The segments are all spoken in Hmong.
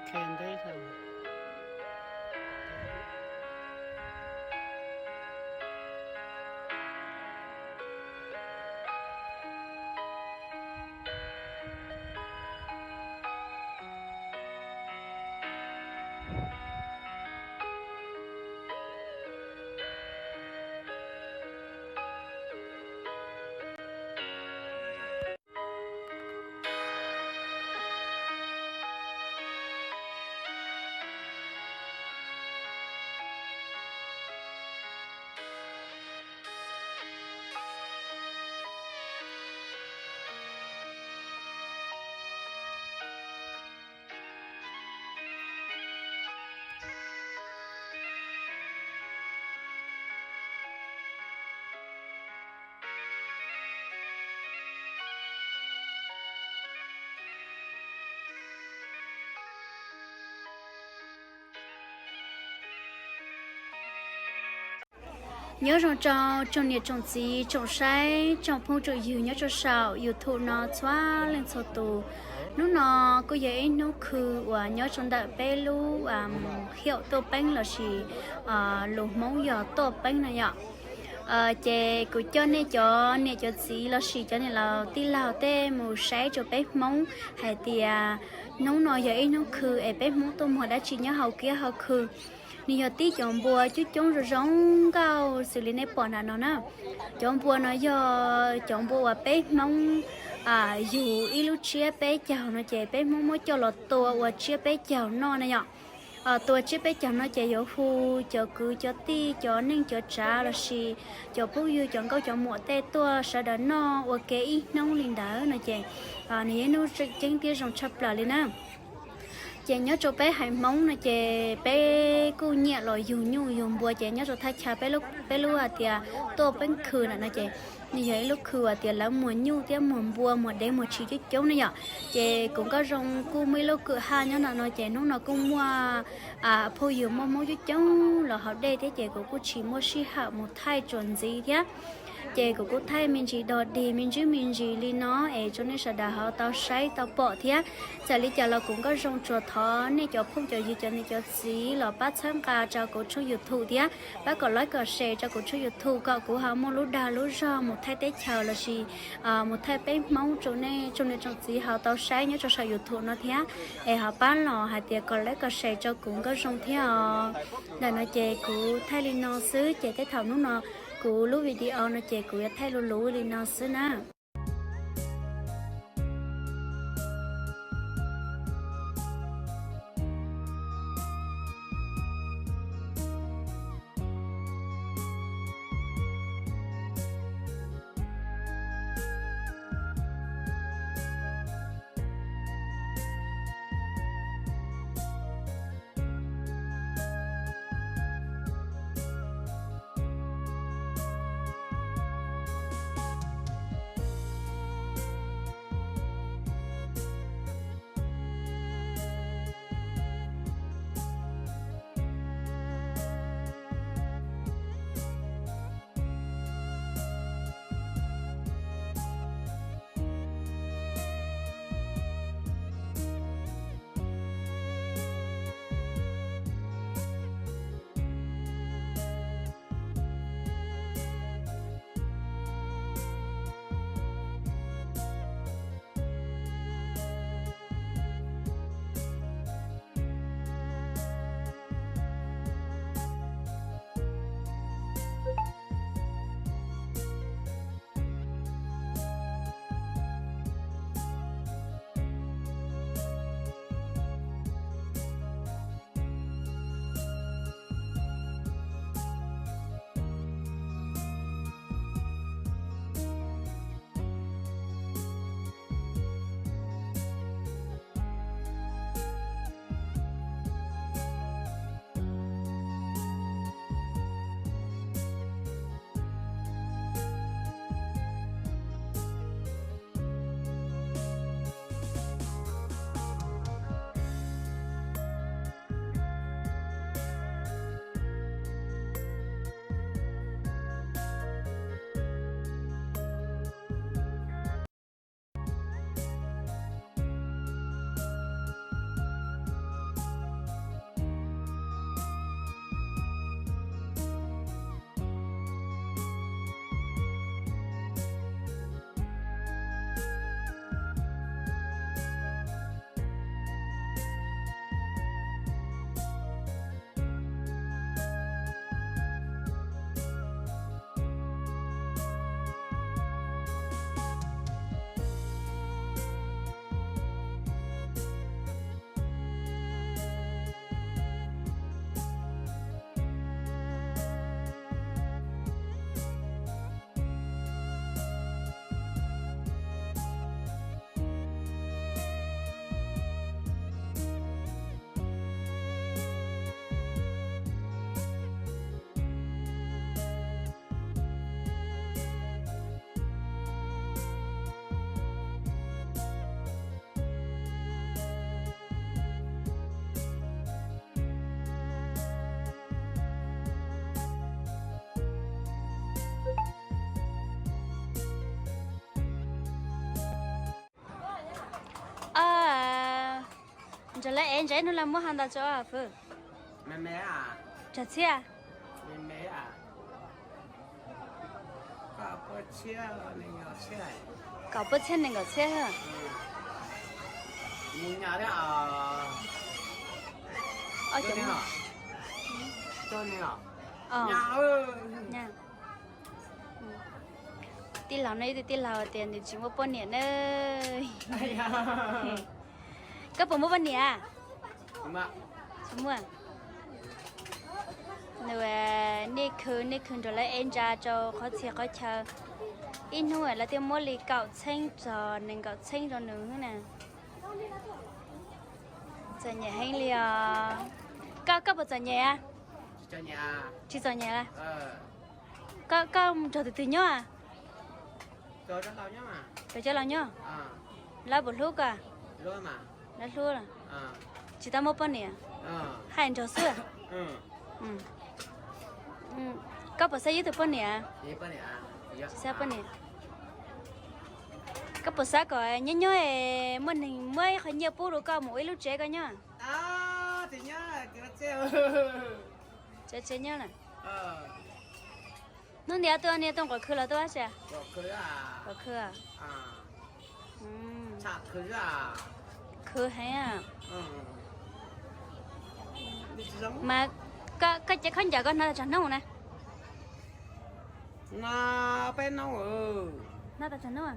Qhia nteb. Nyob zoo rau tsoom niam tsoom txiv tsoom saib tsoom phooj tsoom ywg nyob rau saum YouTube no txhua leej txhua tus. Hnub no kuj yog ib hnub khw uas nyob rau ntawm peb lub hiaum Tuaj Peeb lossis lus Hmoob yog Tuaj Peeb no yom. Ces kuv coj nej cov niam cov txiv lossis cov niam laus tij laug tej mus saib rau peb Hmoob hais tias hnub no yog ib hnub khw es peb Hmoob tuaj muag dab tsi nyob hauv kiab hauv khw. Nws yog tib cov npua coob coob zoo zoo nkauj xws li nej pom nram no na. Cov npua no yog cov npua uas peb Hmoob yug ib lub tsiab peb caug no ces peb Hmoob muab coj los tua ua tsiab peb caug noj na yom. Tua tsiab peb caug no ces yuav hu cov kwv cov tij cov neej cov tsav lossis cov phooj ywg cov nkauj cov muam tej tuaj sawv daws noj ua ke ib hnub li ntawd no ces nws yog ib hnub tseem ceeb thiab zoo tshaj plaws li na. Ces nyob rau peb haiv Hmoob no ces peb kuj nyiam los yug nyuj yug npua ces nyob rau thaj chaw peb lub hais tias Tuaj Peeb khw na no ces nws yog ib lub khw hais tias lawv muag nyuj thiab muag npua muag dev muag tshis coob coob ne yom. Ces kuv Nkauj Zoo kuj muaj ib lub kwj ha nyob no no ces hnub no kuj muaj phooj ywg muaj Hmoob coob coob los haus dej thiab ces kuv kuj tsis muaj sij hawm mus thaij txuas ntxiv thiab. Ces kuv kuj thaij me ntsis dog dig me ntsis me ntsis li no es rau nej sawv daws ho tau saib tau pom thiab. Txawm li cas los kuv Nkauj Zoo tsuas thov nej cov phooj cov ywg cov niam cov txiv los pab txhawb nqa rau kuv tshooj YouTube thiab pab kom like kom share rau kuv tshooj YouTube kom kuv ho muaj lub dag lub zog mus thaij teb chaws lossis mus thaij peb Hmoob rau nej tsoom niam tsoom txiv ho tau saib nyob rau saum YouTube no thiab. Es ho pab los hais tias kom like kom share rau kuv Nkauj Zoo thiab os. Ntawm no ces kuv thaij li no xwb ces tej thaum hnub no kuv lub video no ces kuv yuav thaij luv luv li no xwb na. Ntawm lawv ev ntsa ib hnub lawv muab ho ntau tso fwv? Tsawg txhiab? Kaum puas txhiab nees nkaum txhiab. Tij laug no ib tug tij laug tias nws tsis muaj poj niam na. Koj puas muaj poj niam? Tsis muaj. Nws niaj khwv niaj khwv nrog lawv ev ntsa rau qhov txhia qhov chaw. Ib hnub lawv thiaj muab li kaum txheeb txog nees nkaum txheeb rau nws na. Txom nyem heev li os. Koj, koj puas txom nyem? Tsis txom nyem. Koj, koj nrog tus twg nyob? Nrog cov laus nyob. Lawv puas hlub koj? Lawv hlub. Tsis tau muaj poj niam, hais nrog xwb. Koj puas xav ib tug poj niam? Xav poj niam. Koj puas xav kom nyob nyob muaj neeg muab ib qho nyiaj pub rau koj mus ua ib lub tsev koj nyob? Tsev nyob na. Hnub ntiav tuaj niaj tuaj nqos khwv los tuaj dab tsi? Nqos khwv. Khwv heev. Mas koj cev khaub ncaws koj hnav tau tsawg hnub na? Hnav peb hnub. Hnav tau tsawg hnub?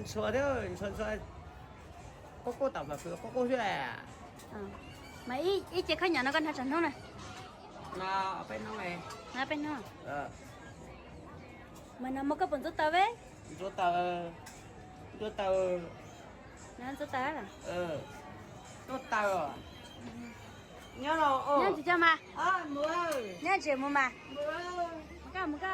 Ntshua thiab, ntshua ntshua, qub qub tam fam fwv qub qub xwb las. Mas ib cev khaub ncaws no koj hnav tsawg hnub na? Hnav peb hnub. Hnav peb hnub. Mas no mas koj puas ntxuav taws peb? Ntxuav taws, ntxuav taws. Ntxuav taws. Ntxuav taws. Nyob tsis coj mas. Nyob tsis mus mas. Mus koj, mus koj.